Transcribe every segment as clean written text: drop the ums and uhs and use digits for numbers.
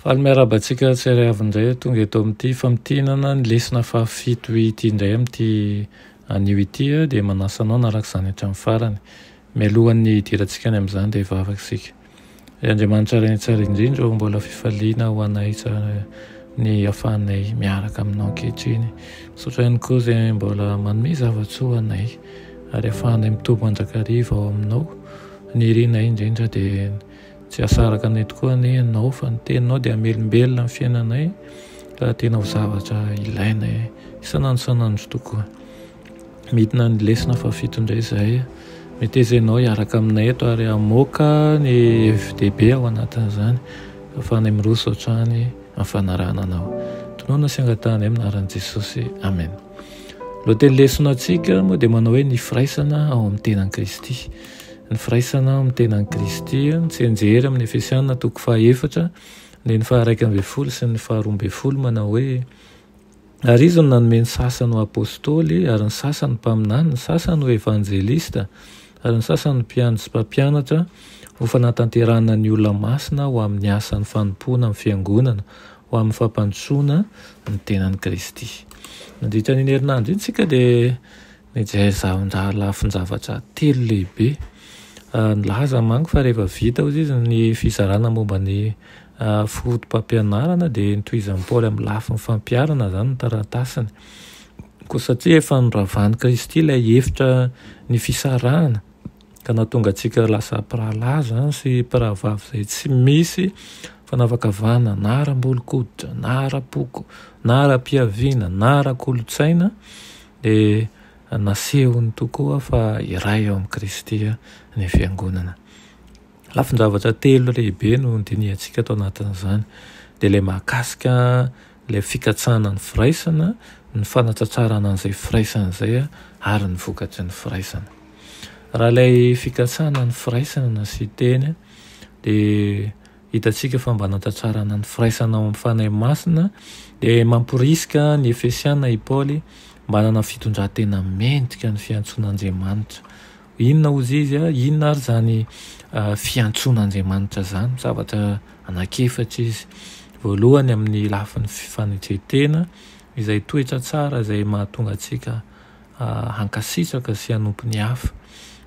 Faly miarahaba antsika tsirairay avy indray tonga eto amin'ity famintinana ny lesona fahafito ity indray amin'ity anio ity dia manasa anao hanaraka izany hatramin'ny farany. Mialohan'ny hidirantsika any amin'izany dia hivavaka isika. Ry Andriamanitra Ray tsara indrindra ô, mbola fifaliana ho anay tsara ny afahanay miaraka aminao ankehitriny. Misaotra ihany koa izay mbola manome zava-tsoa anay ary afahanay mitombo mandrakariva ao aminao. Ny irinay indrindra dia Tsy hahasaraka anay tokoa anie Ianao fa ny Teninao dia hamelombelona ny fiainanay ka tena ho zavatra ilainay isan'andro isan'andro tokoa. Midina ny lesona fahafito indray izahay. Meteza Ianao hiaraka aminay eto ary hamoaka ny hevi-dehibe ao anatin'izany ahafahanay miroso hatrany amin'ny fanarahana Anao. Tononina sy angatahanay amin'ny anaran'i Jesosy. Amen. Lohateny lesona antsika moa dia manao hoe ny firaisana ao amin'ny tenan'i Kristy. Ny firaisana amin'ny tenan'i Kristy, ny tsianjery amin'ny Efesiana toko fahaefatra, andininy faha-11 sy ny faha-12 manao hoe, Ary Izy no nanome ny sasany ho apostoly, ary ny sasany mpaminany, ny sasany ho evanjelista, ary ny sasany mpiandry sy mpampianatra, ho fanatanterahana ny olona masina ho amin'ny asan'ny fanompoana amin'ny fiangonana, ho amin'ny fampandrosoana ny tenan'i Kristy. Nandritra an'iny herinandro iny isika dia Nijery zavon-draha lafin-javatra telo lehibe. Nilaza manko fa rehefa vita hozy izy ny fizarana momba ny fotopampianarana dia notohizan'i Paoly amin'ny lafiny fampiharana izany ny taratasiny. Koa satria efa noravan'i Kristy ilay efitra ny fisarahana ka nahatonga antsika lasa mpirahalahy izany sy mpirahavavy izay tsy misy fanavakavahana na ara-bolon-koditra na ara-poko na ara-piaviana na ara-kolontsaina Dia nasehony tokoa fa iray ao amin'i Kristy ny Fiangonana. Lafin-javatra telo lehibe no nodinihantsika tao anatin'izany, dia ilay mahakasika ilay fikatsahana ny firaisana, ny fanatratrarana an'izay firaisana izay ary ny vokatry ny firaisana. Raha ilay fikatsahana ny firaisana no asian-teny dia Hitantsika fa mba hanatratrarana ny firaisana ao amin'ny Fanahy Masina, dia mamporisika ny Efesiana i Paoly mba hanana fitondran-tena mendrika ny fiantsoan'Andriamanitra. Inona hozy izy? Inona ary izany fiantsoan'Andriamanitra izany? Zavatra anankiefatra izy. Voalohany amin'ny lafiny fanetren-tena, izay toetra tsara izay mahatonga antsika hankasitraka sy hanompo ny hafa.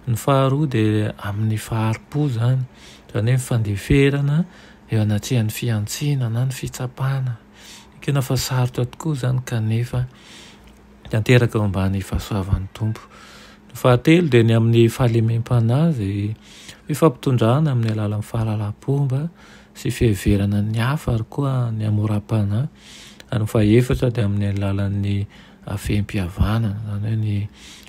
Ny faharoa dia amin'ny fahari-po izany, izany hoe ny fandeferana eo anatrehan'ny fihantsiana na ny fitsapana. Ekena fa sarotra tokoa izany kanefa tanteraka eo ambany fahasoavan'ny Tompo. Ny fahatelo dia ny amin'ny fahalemem-panahy izay fifampitondrana amin'ny alalan'ny fahalalam-pomba sy fiheverana ny hafa ary koa ny hamoram-panahy. Ary ny fahefatra dia amin'ny alalan'ny Hafehim-pihavanana, izany hoe ny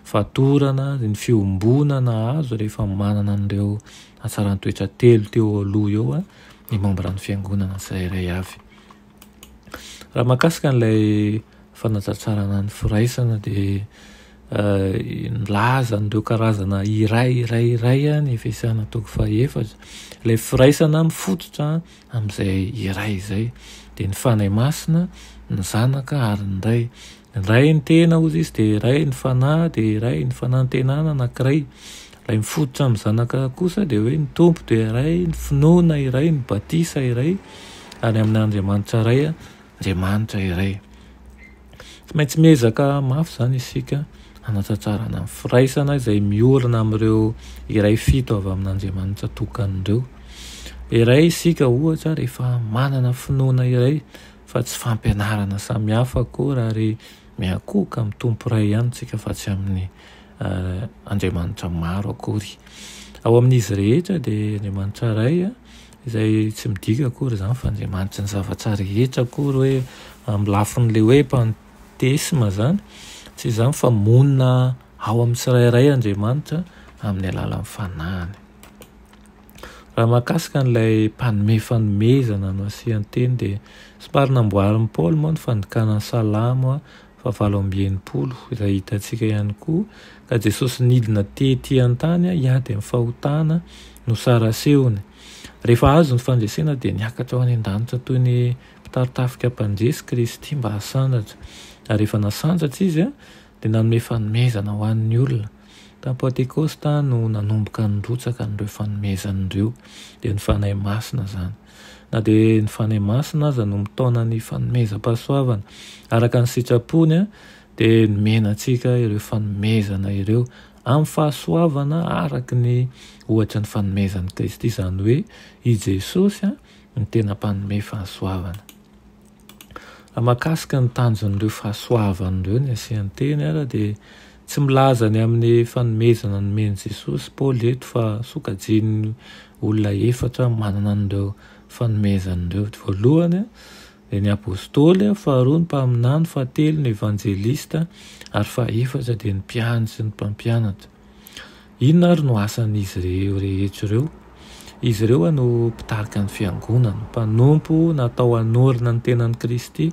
fatorana, ny fiombonana azo rehefa manana an'ireo hatsaran-toetra telo teo aloha eo ny mambran'ny fiangonana tsirairay avy. Raha mahakasika an'ilay fanatratrarana ny firaisana dia nilaza an'ireo karazana iray iray iray ny Efesiana toko fahefatra. Ilay firaisana mifototra amin'izay iray izay, dia ny Fanahy Masina, ny Zanaka ary ny Ray. Ny Ray ny tena hozy izy dia iray, ny Fanahy dia iray, ny fanantenana anankiray. Ilay mifototra amin'ny Zanaka kosa dia hoe ny Tompo dia iray, ny finoana iray, ny batisa iray, ary amin'Andriamanitra Ray, Andriamanitra iray. Tsy maintsy miezaka mafy izany isika hanatratrarana ny firaisana izay miorina amin'ireo iray fito avy amin'Andriamanitra tokana ireo. Iray isika ohatra rehefa manana finoana iray fa tsy fampianarana samihafa akory ary miankohoka amin'ny Tompo iray ihany isika fa tsy amin'ny Andriamanitra maro akory. Ao amin'izy rehetra dia Andriamanitra Ray izay tsy midika akory izany fa Andriamanitry ny zavatra rehetra akory hoe amin'ny lafin'ilay hoe panteisme izany. Tsy izany fa monina ao amin'ny tsirairay Andriamanitra amin'ny alalan'ny fanahiny. Raha mahakasika an'ilay mpanome fanomezana no asian-teny dia somary namboarin'i Paoly moa ny fandikana ny Salamo fahavalo 68 izay hitantsika ihany koa ka Jesosy nidina tety an-tany hiady amin'ny fahotana no sary asehony. Rehefa azo ny fandresena dia niakatra ho any an-danitra toy ny mpitari-tafika mpandresy Kristy mba hasandratra. Ary rehefa nasandratra Izy dia nanome fanomezana ho an'ny olona. Tamin'ny Pantekosta no nanomboka nirotsaka an'ireo fanomezana ireo, dia ny Fanahy Masina izany. Na dia ny Fanahy Masina aza no mitaona ny fanomezam-pahasoavana araka ny sitrapony dia nomena antsika ireo fanomezana ireo amin'ny fahasoavana araka ny ohatry ny fanomezan'i Kristy, izany hoe i Jesosy no tena mpanome fahasoavana. Raha mahakasika ny tanjon'ireo fahasoavana ireo ny asian-teny ara dia tsy milaza ny amin'ny fanomezana nomen'i Jesosy Paoly eto fa sokajian'ny olona efatra manana an'ireo fanomezana ireo. Voalohany dia ny apostoly, faharoa ny mpaminany, fahatelo ny evanjelista ary fahaefatra dia ny mpiandry sy ny mpampianatra. Inona ary no asan'izy ireo rehetra ireo? Izy ireo no mpitarika ny fiangonana, mpanompo natao hanorina ny tenan'i Kristy,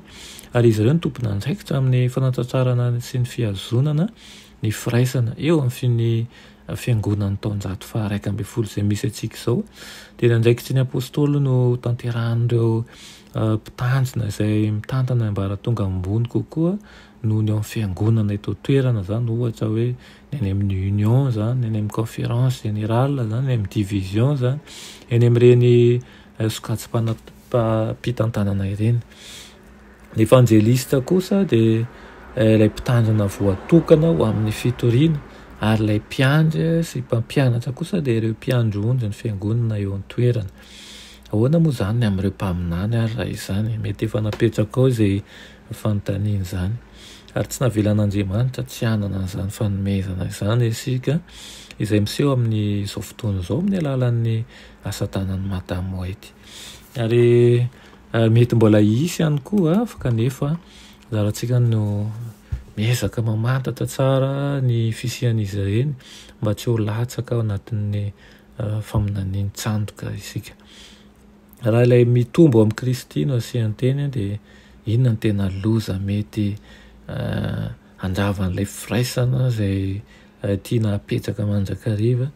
ary izy ireo no tompon'andraikitra amin'ny fanatratrarana sy ny fihazonana ny firaisana eo amin'ny fiangonan'ny taonjato faha-11 izay misy antsika izao. Dia ny andraikitry ny apostoly no tanterahan'ireo mpitandrina izay mitantana ambaratonga ambony kokoa noho ny ao amin'ny fiangonana eto an-toerana izany, ohatra hoe ny any amin'ny union izany, ny any amin'ny conférence générale izany, ny any amin'ny division izany, eny amin'ireny sokajim-pitantanana ireny. Ny evanjelista kosa dia ilay mpitandrina voatokana ho amin'ny fitoriana ary ilay mpiandry sy mpampianatra kosa dia ireo mpiandry ondry ny fiangonana eo an-toerana. Ahoana moa izany ny amin'ireo mpaminany ary raha izany? Mety efa napetraka ao izay fanontaniana izany. Ary tsy navelan'Andriamanitra tsy hanana an'izany fanomezana izany isika, izay miseho amin'izao fotoana izao amin'ny alalan'ny asa tanan'i Madame White. Ary mety mbola hisy ihany koa, kanefa anjarantsika no miezaka mamantatra tsara ny fisian'izy ireny mba tsy ho latsaka ao anatin'ny faminanian-tsandoka isika. Raha ilay mitombo amin'i Kristy no asian-teny dia inona no tena loza mety handrava an'ilay firaisana izay tiana hapetraka mandrakariva?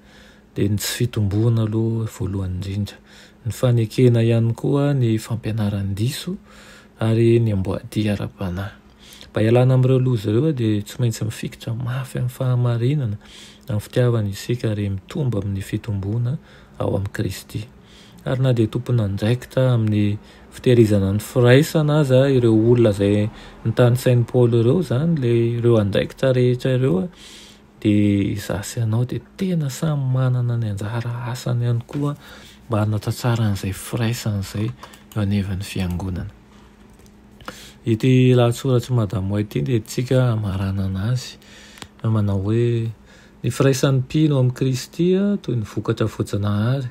Dia ny tsy fitomboana aloha voalohany indrindra. Ny fanekena ihany koa ny fampianaran-diso ary ny amboadia ara-panahy. Mba hialana amin'ireo loza ireo dia tsy maintsy mifikitra mafy amin'ny fahamarinana, amin'ny fitiavana isika ary mitombo amin'ny fitomboana ao amin'i Kristy. Ary na dia tompon'andraikitra amin'ny fitehirizana ny firaisana aza ireo olona izay notanisain'i Paoly ireo izany, ilay ireo andraikitra rehetra ireo, dia izaho sy ianao dia tena samy manana ny anjara asany ihany koa mba hanatratrarana izay firaisana izay eo anivon'ny fiangonana. Ity lahatsoratr'i Madame White ity dia antsika hamaranana azy manao hoe Ny firaisan'ny mpino amin'i Kristy toy ny vokatra voajanahary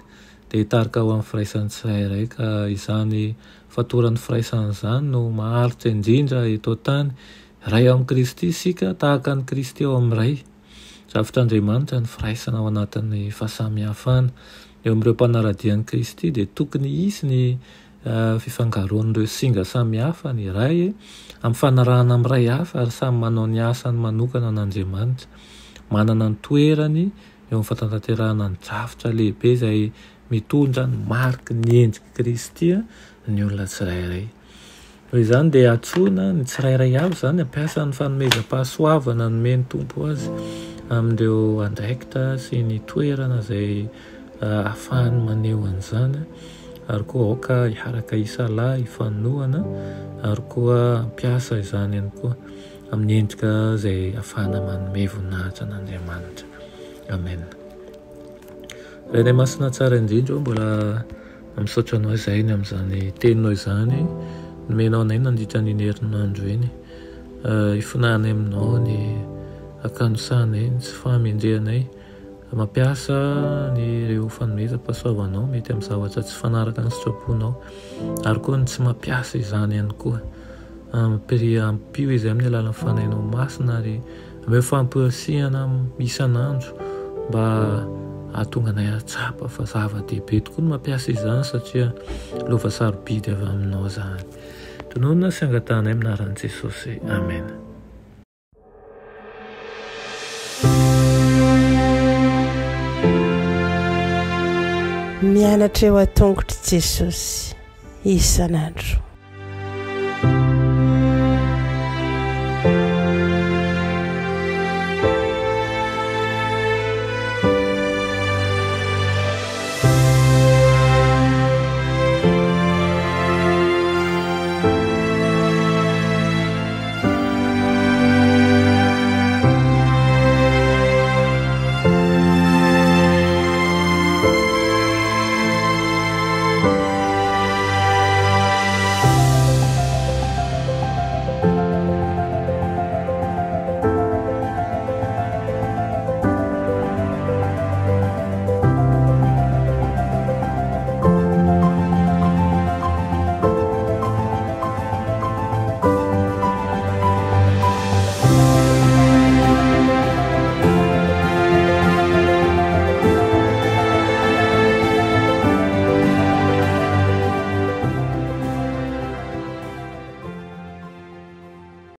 dia hitarika ho amin'ny firaisan'ny tsirairay ka izany fatoran'ny firaisana izany no maharitra indrindra eto an-tany. Iray ao amin'i Kristy isika tahaka an'i Kristy ao amin'ny Ray. Drafitr'Andriamanitra ny firaisana ao anatin'ny fahasamihafana. Eo amin'ireo mpanara-dia an'i Kristy dia tokony hisy ny fifangaroan'ireo singa samihafa ny iray amin'ny fanarahana amin'ny iray hafa ary samy manao ny asany manokana an'Andriamanitra. Manana ny toerany eo amin'ny fahatanterahana ny drafitra lehibe izay mitondra ny mariky ny endrik'i Kristy ny olona tsirairay. Noho izany dia antsoina ny tsirairay avy izany hampiasa ny fanomezam-pahasoavana nomen'ny Tompo azy amin'ireo andraikitra sy ny toerana izay ahafahany maneho an'izany ary koa aoka hiaraka hisalahy, hifanohana ary koa hampiasa izany ihany koa amin'ny endrika izay ahafahana manome voninahitra an'Andriamanitra. Amen. Rainay Masina tsara indrindra ô, mbola misaotra Anao izahay ny amin'izany teninao izany nomenao anay nandritra an'iny herinandro iny. Ifonahanay aminao ny hakanosanay, ny tsy fahamendrehanay, mampiasa ny ireo fanomezam-pahasoavanao mety amin'ny zavatra tsy fanaraka ny sitraponao, ary koa ny tsy mampiasa izany ihany koa. Ampio izy amin'ny alalan'ny Fanahinao Masina ary Omeo famporisihana isan'andro mba hahatonga anay hahatsapa fa zava-dehibe tokoa ny mampiasa izany satria lova sarobidy avy aminao izany. Tononina sy angatahanay amin'ny anaran'i Jesosy. Amena. Mianatra eo an-tongotr'i Jesosy isan'andro.